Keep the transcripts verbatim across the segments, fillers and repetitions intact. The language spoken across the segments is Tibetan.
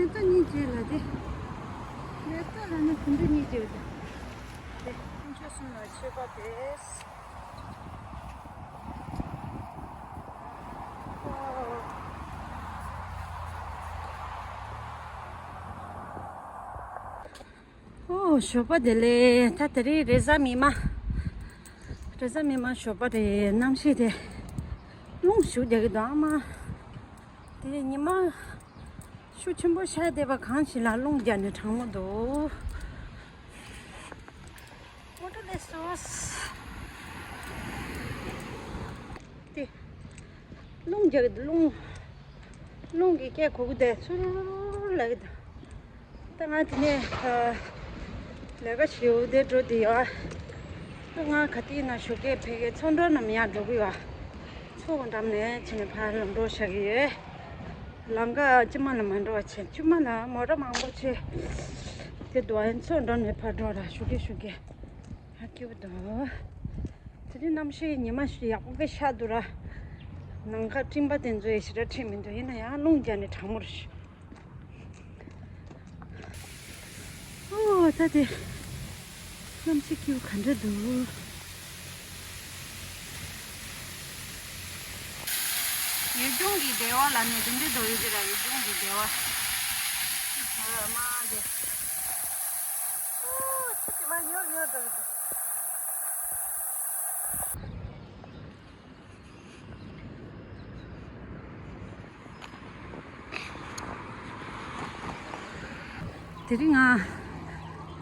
ད་གཉིས་བྱས་ལ་དེ། ལས་ད་ལ་ནི་གུང་ཁྲན་གཉིས་བྱས་ལ་དེ། དཀོན་མཆོག་གསུམ་ལ་མཆོད་པ་དེ། ཨོ། ཞོགས་པ་བདེ་ལེགས། ད་དེ་རིང་རེས་གཟའ་མིག་དམར། རེས་གཟའ་མིག་དམར་ཞོགས་པ་རེད། གནམ་གཤིས་དེ་རླུང་ཞིག་རྒྱག་གི་འདུག་ཨ་མ། དེ་ཉི་མ་ཤུགས་ཆེན་པོ་ཤར་བསྡད་པ་གང་ཞིག་ལ་རླུང་རྒྱག་ནས་གྲང་མོ་འདུག་མོ་ཊ་སླེབས་སོང་། དེ། རླུང་རྒྱག་གི་འདུག་རླུང་། རླུང་གིས་སྐད་གོ་གི་འདུག་ཚུར་ལབ་ཀྱི་འདུག་ད་ང་དེ་ནས་ཨ། ལས་ཀ་ཞེ་པོ་དེ་འགྲོ་དེ་ཡོད། ད་ང་ག་དུས་ན་ཞོགས་ཀས་ཕ་གིའི་ཚོང་འགྲོ་ནམ་ཡང་འགྲོ་གི་ཡོད། ཚོགས་འགྲམ་ནས་ཕྱིན་ནས་ཕར་ལམ་འགྲོ་བཞག་གི་ཡོད། ལམ་ཁ་ལྕི་མ་ལ་མ་འགྲོ་བ་བྱས། ལྕི་མ་ལ་མོ་ཊ་མང་པོ་བྱས། དེ་དུས་ཚོགས་འགྲམ་ནས་ཕར་འགྲོ་ར་ཞོགས་ཀས་ཞོགས་ཀས་ཧ་སྐྱིད་པོ་འདུག་དེ་རིང་གནམ་གཤིས་ཉི་མ་ཞིག་ཡག་པོ་དཔེ་ཤར་འདུག་ར། ནམ་མཁའ་སྤྲིན་པ་དེ་ཚོ་ཡི་ཞེ་དྲག་འཁྲིགས་མི་འདུག་ཡིན་ན་ཡང་རླུང་རྒྱག་ནས་གྲང་མོ་རེད། ཨོ་ད་དེ། གནམ་གཤིས་སྐྱིད་པོ་ག་འདྲ་འདུག་ཡུལ་ལྗོངས་ཀྱི་བདེ་བ་ལ་ནི་དེ་འདྲ་འདུག་ཡོད་ཀྱི་ར། ཡུལ་ལྗོངས་ཀྱི་བདེ་བ། ཨ་མ་དེ། ཨོ་ཆུ་དེ་མར་ཡོར་ཡོར་འགྲོ་གི་འདུག་དེ་རིང་ང་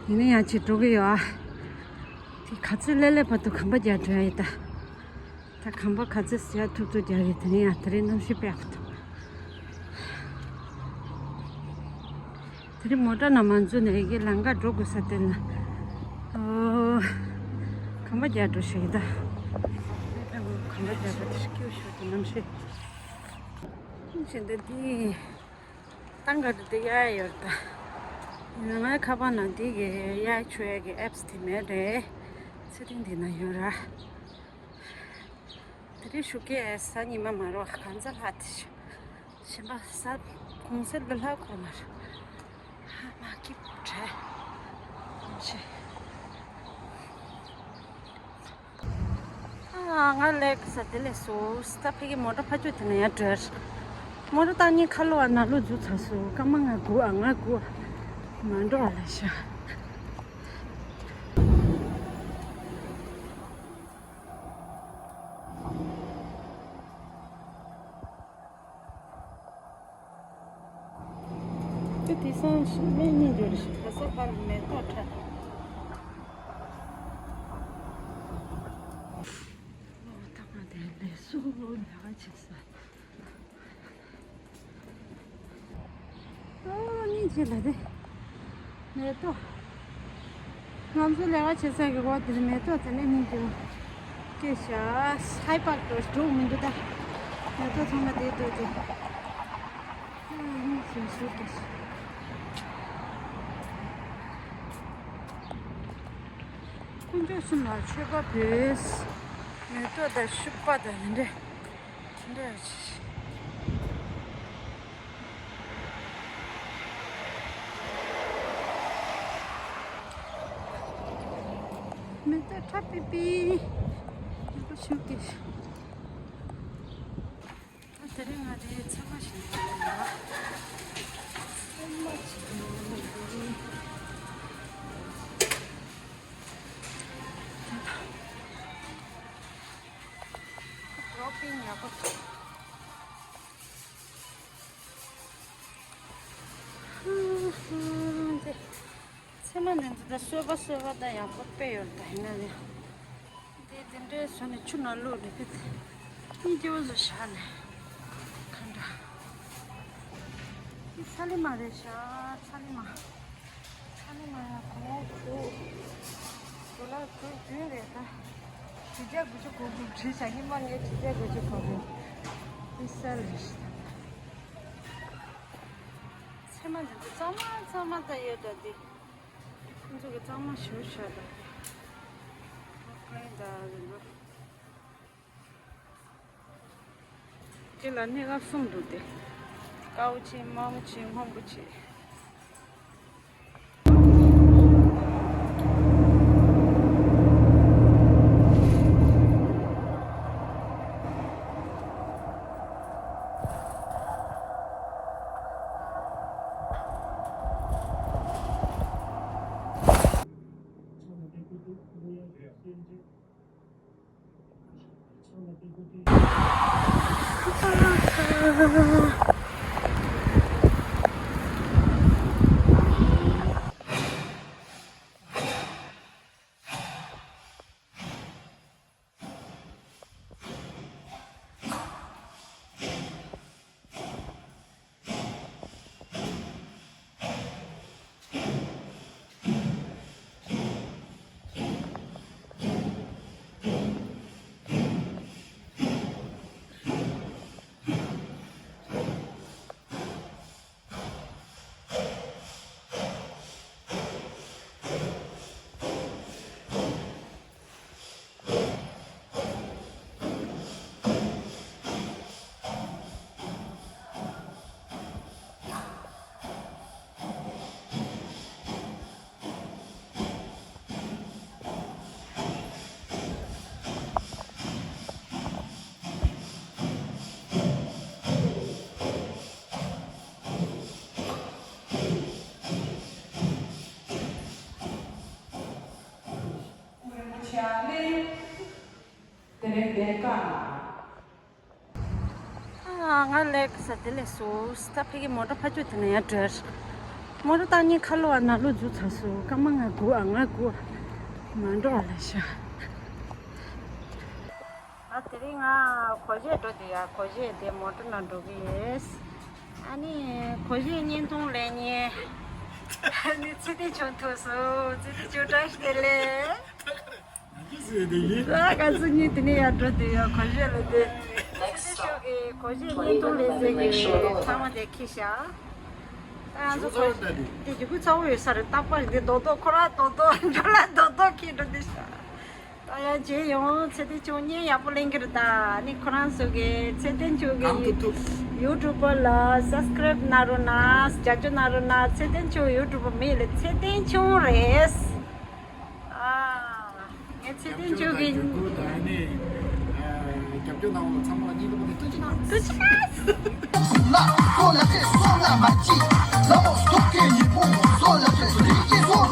ཡིན་ན་ཡང་ཅིག་འགྲོ་གི་ཡོད་ཨ། དེ་ག་ཚོད་སླེབས་སླེབས་བར་དུ་གམ་པ་རྒྱག་འགྲོ་ཡ་ཡིན་ད། ད་གམ་པ་ག་ཚོད་ཟ་ཐུབ་ཐུབ་རྒྱག་གི། དེ་རིང་ཡང་དེ་རིང་གནམ་གཤིས་དཔེ་ཡག་པོ་འདུག་དེ་རིང་མོ་ཊ་ནང་མ་འཛུལ་ནས་ཡི་གེ་ལམ་ཁ་འགྲོ་དགོས་ས་དེ་ལ། ཨོ། གམ་པ་རྒྱག་འགྲོ་ཞིག་ད། གམ་པ་རྒྱག་འགྲོ་དེ་སྐྱིད་ཤོས་དེ་གནམ་གཤིས། ཤིན་ཏུ་འདི། ཏང་ག་དུ་དེ་གཡར་ཡོད་ད། ཡིན་ན་ང་ཁ་པར་ནང་འདི་གི་གཡར་ཆོག་ཡ་གི་ཨེབ་སི་དེ་མེད་རེད། ཚེ་རིང་འདི་ན་ཡོད་ར། དེ་རིང་ཞོགས་ཀས་གཟའ་ཉི་མ་མ་རོ་གང་ཚ་ལྷག་དེ་ཞིག་གཞན་པ་གཟའ་གུང་སེང་འདི་ལྷག་ཁོ་ན་ར། ཧ་མ་སྐྱིད་པོ་བྲལ། ཨ་ང་ལེགས་ས་དེ་ལས་སོ་སི་ད་ཕ་གི་མོ་ཊ་ཕ་ཆོས་དེ་ན་ཡར་བྲལ། མོ་ཊ་བཏང་ཉིན་ཁ་ལོ་བ་ན་ལོ་འཛུལ་ཚར་སོ། སྐར་མ་ང་སྒུག་ཨ་ང་སྒུག་ཨ་མ་འགྲོ་བ་ལ་ཤ། དེ་དེང་སང་ཞིག་སྨན་གཉིས་འབྱོར་ཞིག་ག་ས་ཕར་མེ་ཏོག་ཁྲ། ཨོ་ཐ་མ་དེ་ལས་སུ་ལ་ཆེ་ས། ཨོ་གཉིས་བྱེད་ལ་དེ་མེ་ཏོག་ང་ཚོ་ལས་ཀ་བྱེད་ས་གི་འོག་དེར་མེ་ཏོག་དེ་ནས་སྙིང་རྗེ་པོ་སྐྱེས་ཤག་སའི་པར་དུ་འགྲོ་མི་འདུག་ད་མེ་ཏོག་ཚང་མ་དེ་འདུག་དེ། ཨ་སྙིང་རྗེ་པོ་ཞིག་སྐྱེས་ཤག་དཀོན་མཆོག་གསུམ་ལ་མཆོད་པ་འབུལ། མེ་ཏོག་དང་ཤུག་པ་དང་དེ་འདྲས། འདྲ་ཆེ། མེ་ཏོག་ཁྲ་པི་པི། ཡག་པོ་ཞིག་སྐྱེས། ད་དེ་རིང་ང་དེ་ཚང་མ་ཞིག་ཚང་མ་ཞིག་འགྲོ་པིང་ཡག་པོ་འདུག་ཧུ་ཧུ། འདི་ཚེར་མ་འདི་ཚོ་ད་སོས་པ་སོས་པ་ད་ཡག་པོ་དཔེ་ཡོད་ད། ཡིན་ན་ཡང་འདི་འདི་འདྲའི་བཟོས་ནས་ཆུ་ནང་བླུགས་ནས་ཕེབས་ཏེ་གཉིས་སྐྱིད་པོ་བཟོས་བཞག་ནས་གང་འདྲ། འདི་ཚ་ལི་མ་རེད་ཤག་ཚ་ལི་མ། ཚ་ལི་མ་ཡང་གོང་འོག་ཏུ་ཌོ་ལར་དྲུག་བདུན་རེད་ད། ཁྲི་བརྒྱ་དགུ་བཅུ་གོ་དགུ་བྲིས་བཞག་ཉི་མ་ངས་ཁྲི་བརྒྱ་དགུ་བཅུ་གོ་དགུ། འདི་སེལ་རེད་ཤག་ཚེར་མ་འདི་ཚོ་གཙང་མ་གཙང་མ་ད་ཡོད་ད་འདི། ཁོང་ཚོ་གི་གཙང་མ་ཞུ་ཤ་དང་། ཧོ་ཀྲེན་དང་རིན་པོ། དེ་ལ་གནས་སྐབས་གསུམ་འདུག་སྟེ། དཀར་པོ་ཆེ་དམར་པོ་ཆེ་སྔོན་པོ་ཆེ། ཨ། ང་ལེགས་ས་དེ་ལས་སོ་ད་ཕ་གི་མོ་ཊ་ཕ་ཆོས་དེ་ན་ཡ་བྲེར། མོ་ཊ་བཏང་ཉིན་ཁ་ལོ་བ་ན་ལོ་རྫུ་ཚ་སོ་སྐར་མ་ང་དགུ་ཨ་ང་དགུ་ཨ་མ་འགྲོ་ཨ་ལ་ཤ། ཨ་དེ་རིང་ང་གོ་ཤེས་འགྲོ་དེ་ཡ་གོ་ཤེས་དེ་མོ་ཊ་ན་འགྲོ་གི་ཡེས། ཨ་ནི་གོ་ཤེས་བརྙན་ཐུང་ལེན་ཉེ། ཨ་ནི་ཚེ་བརྟན་ཆུང་ཐུག་སོ་ཚེ་བརྟན་ཆུང་བཀྲ་ཤིས་བདེ་ལེགས། ང་ཚོ་གཉིས་དེ་ནས་ཡར་འགྲོ་དུས་ཡང་གོ་ཤེས་ལ་དེ། ཚེ་བརྟན་ཆོས་ཀྱི་གོ་ཤེས་བརྙན་ཐུང་ལས་ཟེར་གྱི་ཚང་མ་དེ་ཁྱི་ཤ། ད་ང་ཚོ་གོ་ཤེས་དེ་ཡུ་གུ་ཚ་བོ་ཡོད་ས་རེད་རྟག་པར་འདི་རྡོག་རྡོག་ཁོ་ར་རྡོག་རྡོག་འཇོ་ལ་རྡོག་རྡོག་ཁྱི་འགྲོ་དུས་ཤ། ད་ཡང་རྗེས་ཡོང་ཚེ་བརྟན་ཆོས་བརྙན་ཡག་པོ་ལེན་གྱི་རེད་ད་ནི་ཁོ་རང་ཚོ་གི་ཚེ་བརྟན་ཆོས་ཀྱི་གང་ཐུབ་ཐུབ་ཡུ་ཊུབ་པར་ལ་སབ་སི་ཀ་རེབ་གནང་རོགས་གནང་རྒྱབ་སྐྱོར་གནང་རོགས་གནང་ཚེ་བརྟན་ཆོས་ཡུ་ཊུབ་པར་མེད་ལ་ཚེ་བརྟན་ཆོས་རེད། ཨ། ངས་ཚེ་བརྟན་ཆོས་ཀྱི་རྒྱབ་སྐྱོར་དང་བརྒྱུད་སྐུལ་དང་ནི། རྒྱབ་སྐྱོར་གནང་བ་ཚང་མ་ལ་སྙིང་ཐག་པ་ནས་ཐུགས་རྗེ་གནང་། ཐུགས་རྗེ་གནང་།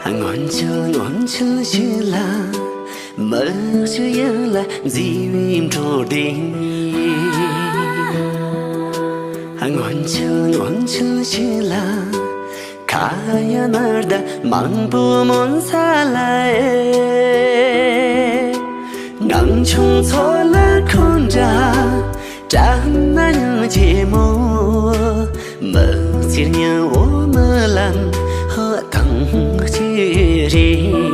སྔོན་ཆད་སྔོན་ཆད་ཞིག་ལ། མི་ཞིག་ཡིད་ལ་མཛེས་པའི་འཕྲོ་ལྡིང་། སྔོན་ཆད་སྔོན་ཆད་ཞིག་ལ། ཁ་ཡ་ནར་ད་མང་པོ་མོན་ས་ལ་ཨེ། ངང་ཆུང་ཚོ་ལ་འཁོན་འདྲ། དྲན་ན་སྙིང་རྗེ་མོ། མི་ཚེར་ཉི་འོ་མི་ལམ་ཧ་ཐང་ཅི་རེད།